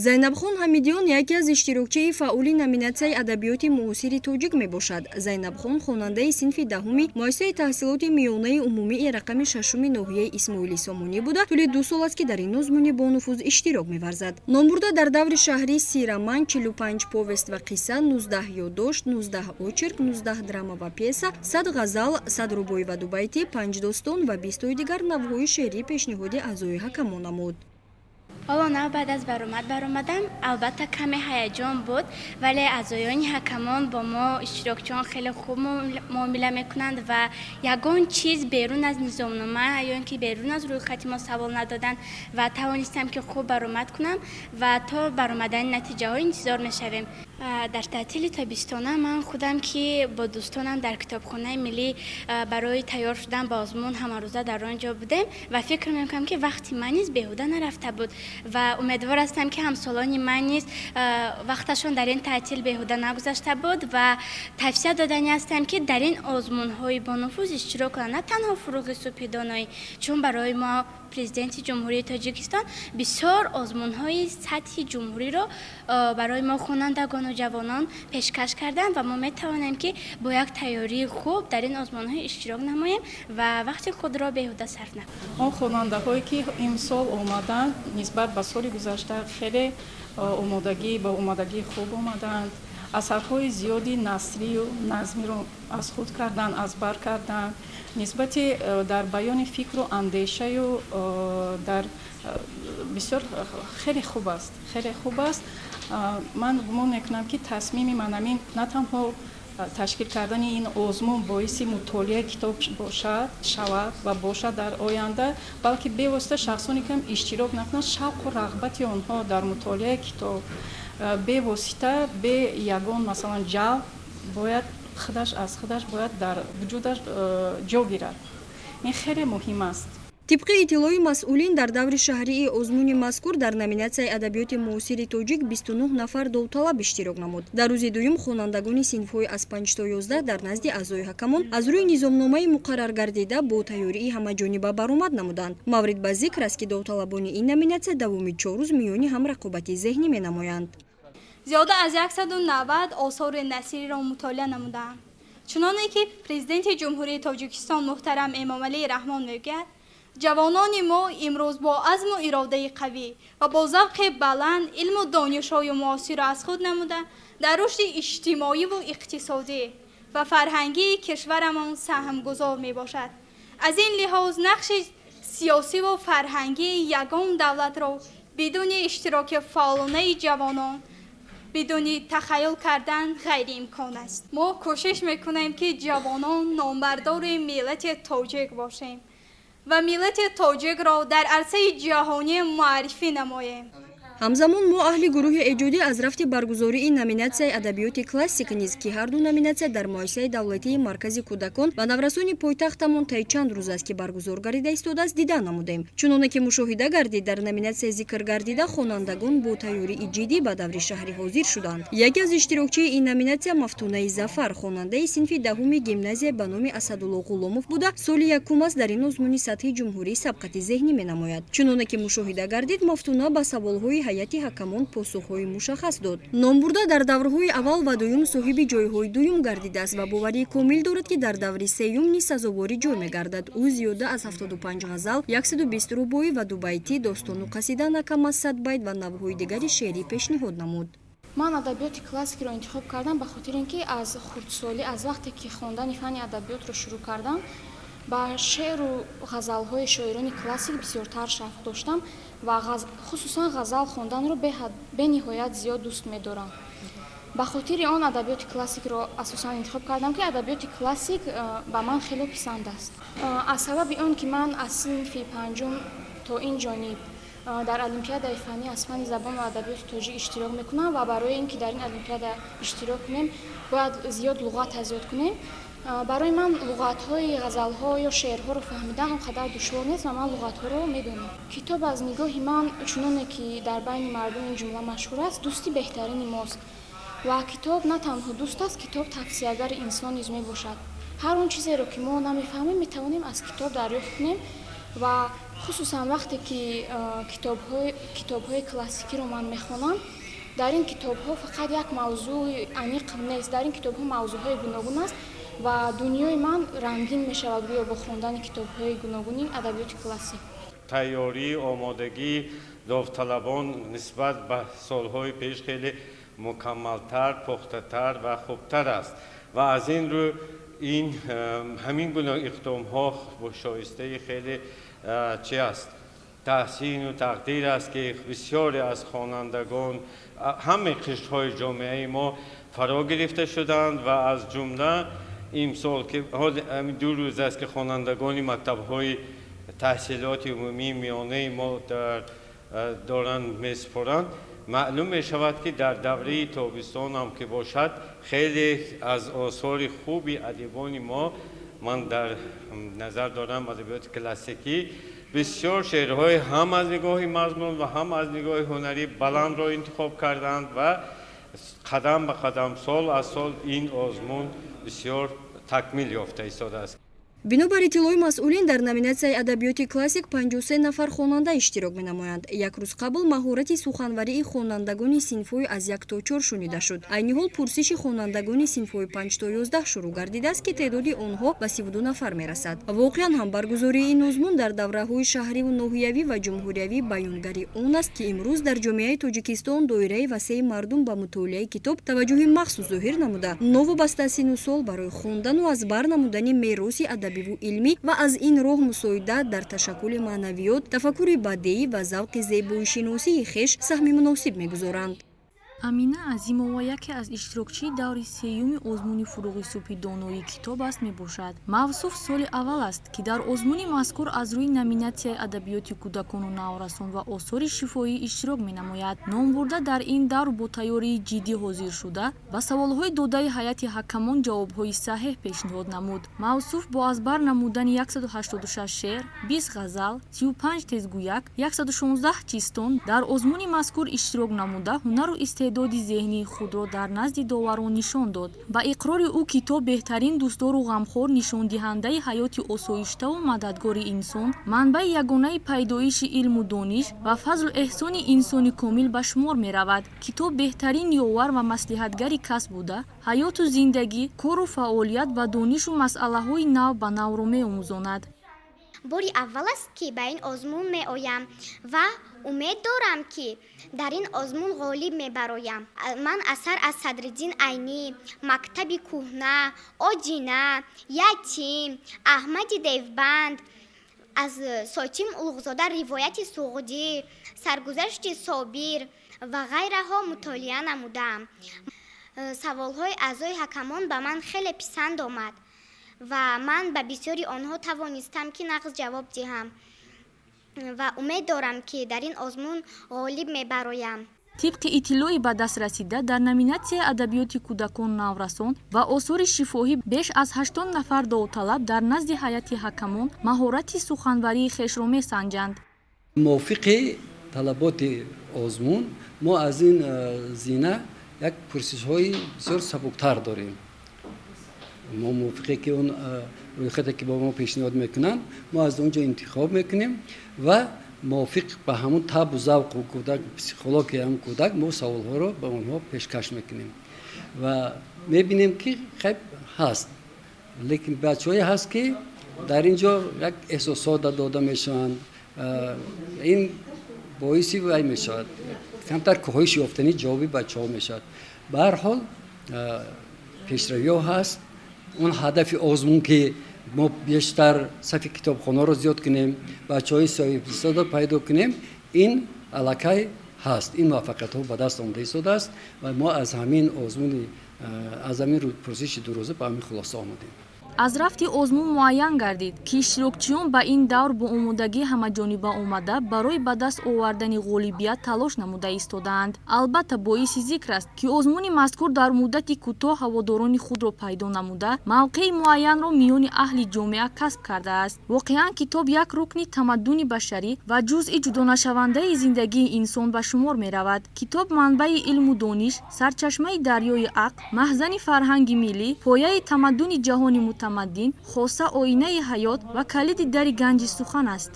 Зайнабхон Ҳамидиён яке аз иштирокчии фаъоли номинатсияи адабиёти муосири тоҷик мебошад. Зайнабхон хонандаи синфи 10-уми муассисаи таҳсилоти миёнаи умумии рақами 6-уми ноҳияи Исмоили Сомонӣ буда, тӯли 2 сол аст, ки дар ин озмуни бонуфуз иштирок меварзад. Номбурда дар даври шаҳрӣ 30 роман, 45 повест ва қисса, 19 ёддошт, 19 очерк, 19 драма ва пьеса, 100 ғазал, 100 рубоӣ ва дубайтӣ, 5 достон ва 20 дигар навъҳои шеърӣ пешниҳоди аъзои ҳакамон намуд. Ҳоло нав баъд аз баромад баромадам, албатта каме ҳаяҷон буд, вале аъзоёни ҳакамон бо мо иштирокчиён хеле хуб муомила мекунанд ва ягон чиз берун аз низомнома ё ин ки берун аз рӯйхати мо савол надоданд ва тавонистам, ки хуб баромад кунам ва то баромадани натиҷаҳо интизор мешавем. Дар таътили тобистона ман худам, ки бо дӯстонам дар китобхонаи миллӣ барои тайёр шудан ба озмун ҳамарӯза дар он ҷо будем ва фикр мекунам, ки вақти ман низ беҳуда нарафта буд ва умедвор ҳастам, ки ҳамсолони ман низ вақташон дар ин таътил беҳуда нагузашта буд ва тавсия додани ҳастам, ки дар ин озмунҳои бонуфуз иштирок кунанд, на танҳо Фурӯғи субҳи доноӣ, чун барои мо Президенти Ҷумҳурии Тоҷикистон бисёр озмунҳои сатҳи ҷумҳуриро барои мо хонандагону ҷавонон пешкаш карданд ва мо метавонем, ки бо як тайёрии хуб дар ин озмунҳо иштирок намоем ва вақти худро беҳуда сарф накунем. Он хонандаҳое, ки имсол омаданд, нисбат ба соли гузашта хеле омодагӣ ба омодагии хуб омаданд. Асарҳои зиёди насрию назмиро аз худ карданд, аз бар карданд. Нисбати дар баёни фикру андешаю дар бисёр хеле хуб аст, хеле хуб аст. Ман гумон мекунам, ки тасмими манамин на танҳо ташкил кардани ин озмун боиси мутолиаи китоб бошад, шавад ва бошад дар оянда, балки бевосита шахсоне, ки иштирок накунанд, шавқу рағбати онҳо дар мутолиаи китоб бевосита, бе ягон, масалан, ҷалб бояд худаш аз худаш бояд дар вуҷудаш ҷо гирад. Ин хеле муҳим аст. Тибқи иттилои масъулин, дар даври шаҳрии озмуни мазкур дар номинатсияи адабиёти муосири тоҷик 29 нафар довталаб иштирок намуд. Дар рӯзи дуюм хонандагони синфҳои аз 5 то 11 дар назди аъзои ҳакамон аз рӯи низомномаи муқарраргардида бо тайёрии ҳамаҷониба баромад намуданд. Маврид ба зикр аст, ки довталабони ин номинатсия давоми 4 рӯз миёни ҳам рақобати зеҳнӣ менамоянд. Зиёда аз 190 осори насриро мутолиа намудаам. Чуноне ки Президенти Ҷумҳурии Тоҷикистон муҳтарам Эмомалӣ Раҳмон мегӯяд, ҷавонони мо имрӯз бо азму иродаи қавӣ ва бо завқи баланд илму донишҳои муосирро аз худ намуда, дар рушди иҷтимоиву иқтисодӣ ва фарҳангии кишварамон саҳмгузор мебошад. Аз ин лиҳоз нақши сиёсиву фарҳангии ягон давлатро бидуни иштироки фаъолонаи ҷавонон бидуни тахайюл кардан ғайриимкон аст. Мо кӯшиш мекунем, ки ҷавонон номбардори миллати тоҷик бошем ва миллати тоҷикро дар арсаи ҷаҳонӣ муаррифӣ намоем. Ҳамзамон мо, аҳли гурӯҳи эҷодӣ, аз рафти баргузории номинатсияи адабиёти классик низ, ки ҳарду номинатсия дар муассисаи давлатии Маркази кӯдакон ва наврасони пойтахтамон таи чанд рӯз аст, ки баргузор гардида истодааст, дида намудем. Чуноне ки мушоҳида гардид, дар номинатсияи зикргардида хонандагон бо тайёрии ҷиддӣ ба даври шаҳрӣ ҳозир шуданд. Яке аз иштирокчии ин номинатсия Мафтунаи Зафар, хонандаи синфи 10-уми гимназия ба номи Асадулло Ғуломов буда, соли якум аст дар ин озмуни сатҳи ҷумҳурӣ сабқати зеҳнӣ менамояд. Чуноне ки мушоҳида гардид, Мафтуна ба саволҳои ҳайати ҳакамон посухҳои мушаххас дод. Номбурда дар даврҳои аввал ва дуюм соҳиби ҷойҳои дуюм гардидааст ва боварии комил дорад, ки дар даври сеюм низ сазовори ҷой мегардад. Ӯ зиёда аз 75 ғазал, 120 рубоӣ ва дубайтӣ, достону қасида на кам аз 100 байт ва навъҳои дигари шеърӣ пешниҳод намуд. Ман адабиёти классикиро интихоб кардам ба хотири ин ки аз хурдсолӣ, аз вақте ки хондани фанни адабиётро шурӯъ кардам, ба шеъру ғазалҳои шоирони классик бисёртар шавқ доштам ва хусусан ғазал хонданро бениҳоят зиёд дӯст медорам. Ба хотири он адабиёти классикро асосан интихоб кардам, ки адабиёти классик ба ман хеле писанд аст. Аз сабаби он ки ман аз синфи панҷум то ин ҷониб дар олимпиадаи фаннӣ аз фанни забон ва адабиёти тоҷик иштирок мекунам ва барои ин ки дар ин олимпиада иштирок кунем, бояд зиёд луғат аз ёд кунем. Барои ман луғатҳои ғазалҳо ё шеърҳоро фаҳмидан он қадар душвор нест ва ман луғатҳоро медонам. Китоб аз нигоҳи ман, чуноне ки дар байни мардум ин ҷумла машҳур аст, дӯсти беҳтарини мост ва китоб на танҳо дӯст аст, китоб тавсиягари инсон низ мебошад. Ҳар он чизеро, ки мо намефаҳмем, метавонем аз китоб дарёфт кунем ва Хусусан вақте ки китобҳои классикиро ман мехонам, дар ин китобҳо фақат як мавзӯи аниқ нест, дар ин китобҳо мавзӯъҳои гуногун аст ва дунёи ман рангин мешавад гӯё бо хондани китобҳои гуногуни адабиёти классик. Тайёрӣ, омодагии довталабон нисбат ба солҳои пеш хеле мукаммалтар, пухтатар ва хубтар аст ва аз ин рӯ ин ҳамин гуна иқдомҳо шоистаи хеле чи аст, таҳсину тақдир аст, ки бисёре аз хонандагон ҳамаи қишрҳои ҷомеаи мо фаро гирифта шуданд ва аз ҷумла имсол ки 2 рӯз аст ки хонандагони мактабҳои таҳсилоти умумии миёнаи мо доранд месупоранд, маълум мешавад ки дар давраи тобистон ҳам ки бошад, хеле аз осори хуби адибони мо, ман дар назар дорам адабиёти классикӣ, бисёр шеърҳои ҳам аз нигоҳи мазмун ва ҳам аз нигоҳи ҳунарӣ баландро интихоб карданд ва қадам ба қадам, сол аз сол ин озмун бисёр такмил ёфта истодааст. Бинобар иттилои масъулин, дар номинатсияи адабиёти классик 53 нафар хонанда иштирок менамоянд. Як рӯз қабл маҳорати суханварии хонандагони синфҳои аз 1 то 4 шунида шуд. Айни ҳол пурсиши хонандагони синфҳои 5 то 11 шурӯъ гардидааст, ки теъдоди онҳо ба 32 нафар мерасад. Воқеан ҳам баргузории ин озмун дар давраҳои шаҳриву ноҳиявӣ ва ҷумҳуриявӣ баёнгари он аст, ки имрӯз дар ҷомеаи Тоҷикистон доираи васеи мардум ба мутолиаи китоб таваҷҷӯҳи махсус зоҳир намуда, новобаста аз синну сол барои хондану аз бар намудани мероси адабиву илмӣ ва аз ин роҳ мусоидат дар ташаккули маънавиёт, тафаккури бадеӣ ва завқи зебоишиносии хеш саҳми муносиб мегузоранд. Амина Азимова яке аз иштирокчии даври сеюми озмуни фурӯғи субҳи доноии китоб аст мебошад. Мавсуф соли аввал аст, ки дар озмуни мазкур аз рӯи номинатсияи адабиёти кӯдакону наврасон ва осори шифоӣ иштирок менамояд. Номбурда дар ин давр бо тайёрии ҷиддӣ ҳозир шуда, ба саволҳои додаи ҳайати ҳакамон ҷавобҳои саҳеҳ пешниҳод намуд. Мавсуф бо аз бар намудани 186 шеър, 20 ғазал, 35 тезгӯяк, 116 чистон дар озмуни мазкур иштирок намуда, ҳунару истеъдоди зеҳнии худро дар назди доварон нишон дод. Ба иқрори ӯ, китоб беҳтарин дӯстдору ғамхор, нишондиҳандаи ҳаёти осоиштаву мададгори инсон, манбаи ягонаи пайдоиши илму дониш ва фазлу эҳсони инсони комил ба шумор меравад. Китоб беҳтарин ёвар ва маслиҳатгари кас буда, ҳаёту зиндагӣ, кору фаъолият ва донишу масъалаҳои нав ба навро меомӯзонад. Бори аввал аст, ки ба ин озмун меоям ва умед дорам, ки дар ин озмун ғолиб мебароям. Ман асар аз Садриддин Айнӣ, мактаби кӯҳна, Одина, Ятим, Аҳмади Девбанд, аз Сотим Улуғзода ривояти Суғдӣ, саргузашти Собир ва ғайраҳо мутолиа намудам. Саволҳои аъзои ҳакамон ба ман хеле писанд омад ва ман ба бисёри онҳо тавонистам, ки нағз ҷавоб диҳам ва умед дорам, ки дар ин озмун ғолиб мебароям. Тибқи иттилои ба даст расида, дар номинатсияи адабиёти кӯдакон наврасон ва осори шифоҳӣ беш аз 80 нафар довталаб дар назди ҳайати ҳакамон маҳорати суханварии хешро месанҷанд. Мувофиқи талаботи озмун мо аз ин зина як пурсишҳои бисёр сабуктар дорем. Мо мувофиқе ки он рӯйхате ки ба мо пешниҳод мекунанд, мо аз он ҷо интихоб мекунем ва мувофиқ ба ҳамун табу завқу кӯдак, психологияи ҳамун кӯдак мо саволҳоро ба онҳо пешкаш мекунем ва мебинем, ки хеб ҳаст, лекин бачаҳое ҳаст, ки дар ин ҷо як эҳсосот дода мешаванд. Ин боиси вай мешавад, камтар коҳиш ёфтани ҷавоби бачаҳо мешавад. Ба ҳар ҳол пешравиҳо ҳаст. Он ҳадафи озмун, ки мо бештар сафи китобхонаро зиёд кунем, бачаҳои соҳибистеъдодро пайдо кунем, ин аллакай ҳаст. Ин муваффақиятҳо ба даст омада истодааст ва мо аз ҳамин озмуни, аз ҳамин пурсиши дурӯза ба ҳамин хулоса омадем. Аз рафти озмун муайян гардид, ки иштирокчиён ба ин давр бо омодагии ҳамаҷониба омада, барои ба даст овардани ғолибият талош намуда истодаанд. Албатта, боиси зикр аст, ки озмуни мазкур дар муддати кӯтоҳ ҳаводорони худро пайдо намуда, мавқеи муайянро миёни аҳли ҷомеа касб кардааст. Воқеан, китоб як рукни тамаддуни башарӣ ва ҷузъи ҷудонашавандаи зиндагии инсон ба шумор меравад. Китоб манбаи илму дониш, сарчашмаи дарёи ақл, маҳзани фарҳанги миллӣ, пояи тамаддуни ҷаҳони мутамаддин, хоса оинаи ҳаёт ва калиди дари ганҷи сухан аст.